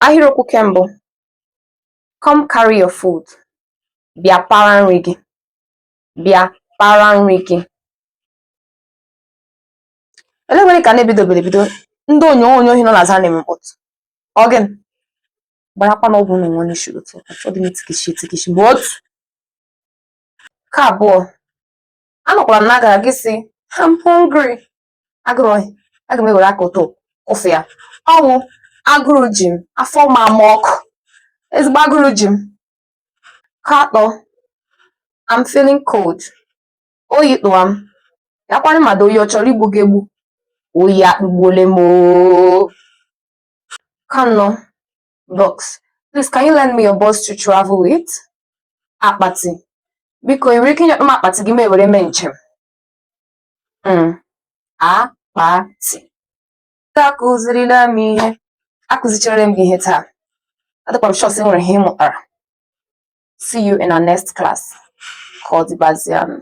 Ahịrịokwu nke mbụ: Come carry your food. Bịa para nri gị. Bịa para nri gị. Ele nwere ka na-ebidobere ebido ndị onyonyo ohi nọ n'azụ ha na-eme mkpọtụ. Ọ gịnị? Gbarakwa na ọgwụ unu nwa n'isi otu achọghị m itikishi etikishi ma otu. Nke abụọ, anọkwara m n'agara gị sị, "I'm hungry." Agụrụ aga m ewere aka ụtọ kwụsị ya. Ọwụ agụrụ ji m, afọ m ama ọkụ. Ezigbo agụrụ ji m. Nke atọ, I'm feeling cold. Oyi tụwa m. Ya kwanụ mmadụ oyi ọ chọrọ igbu gị egbu? Oyi akpụgbuole m ooo. Nke anọ, box. Please, can you lend me your box to travel with? Akpati. Biko, ị nwere ike inye m akpati gị ma ewere mee njem? Akpati. Akụzirila m ihe. Akụzichara m gị ihe taa. Adịkwa m sure sị nwere ihe ị mụtara. See you in our next class. Ka ọ dịbazianụ.